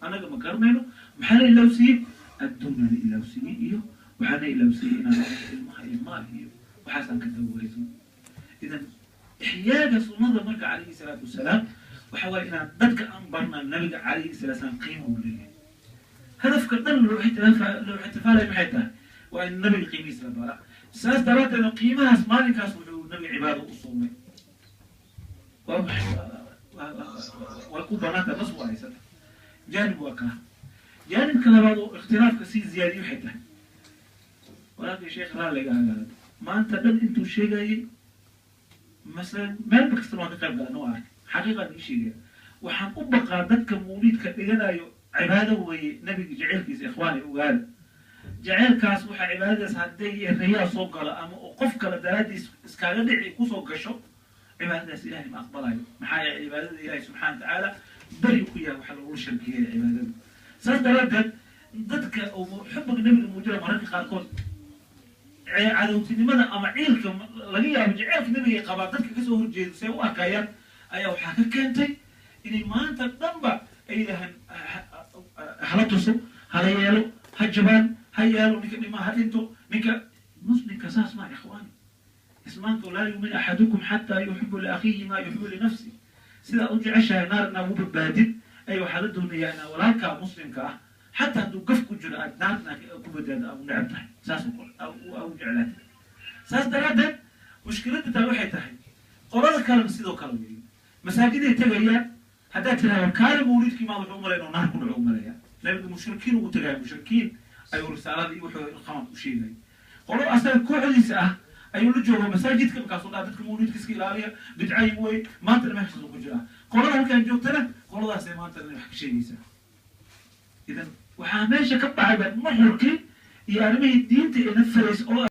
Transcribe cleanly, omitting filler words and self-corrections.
Annaga ma garanayno maxaa la ilowsiiyey. Adduunna la ilowsiiyey, iyo waxaa la ilowsiiyey inaan ilmaha iyo maal iyo waxaasaan ka daba wareegno. Idan ixyaaga sunnada marka calayhi salaatu wasalaam waxa waaye inaan dadka aan barnaa nabiga calayhi salatu wasalaam qiima uu leeyahay. Hadafka dhan loo ixtifaalaya maxay tahay? Waa in nabiga qiimihiisa la baraa. Saas daraaddeed qiimahaas maalinkaas wuxuu nabiga cibaado u soomay. Waa ku banaanta nas waa haysata. Jaanib waa kaa. Jaanibka labaad oo ikhtilaafka sii ziyaadiye waxay tahay, walaalkii sheekh raalliga hagaada maanta dhan intuu sheegayay, masalan meel kastana waan ka qayb galan oo arkay, xaqiiqaan ii sheegaya, waxaan u baqaa dadka mawliidka dhiganayo cibaado weeye nabiga jaceylkiisa. Ikhwaani, ogaada, jaceylkaas waxaa cibaadadaas hadday riyaa soo galo ama uu qof kale daraaddiis iskaaga dhici kusoo gasho, cibaadadaas Ilahay ma aqbalayo. Maxaa yeelay cibaadada Ilahay subxana wa tacaala beri ku yahay waxa lagula sharkiyaya cibaadada. Saas daraaddeed dadka xubiga nabiga muujina mararka qaarkood cadowtinimada ama ciilka laga yaabo jaceylka nabiga ay qabaan dadka kasoo horjeeda say u arkayaan ayaa waxaa ka keentay inay maanta dhanba ay yidhaahaan hala tuso, hala yeelo, ha jabaan, ha yeelo, ninka dhimaa ha dhinto. Ninka muslimka saas maa, ikhwaani. Ismaanka laa yuumin axadukum xataa yuxibu liakhiihi maa yuxibu linafsi. Sidaa u jeceshahay naar inaa ugu badbaadid ay waxaa la doonayaa inaa walaalkaa muslimka ah, xataa hadduu gaf ku jiro, aad naar inaa ku badbaado aa u necab tahay, saas u jeclaatay. Saas daraaddeed mushkiladda taa waxay tahay qolada kalena sidoo kale weeye. Masaajiday tegayaan, haddaad tirahdo kaali mawliidkii maad, wuxuu umalaya inuu naar ku dhaco umalaya. Nabigu mushrikiin ugu tegaya, mushrikiin ayuu risaalada iyo wuxuu qaban u sheegay. Qolo asaga kooxdiisa ah ayuu la jooga masaajidka, markaasuu dhaha dadka mawliidka iska ilaaliya, bidcay wey. Maantana meeshaasuu ku jiraa. Qolada halkan joogtana qoladaasay maantana wax ka sheegaysaa. Idan waxaa meesha ka baxay ba nuxurkii iyo arrimihii diinta ee na farays oo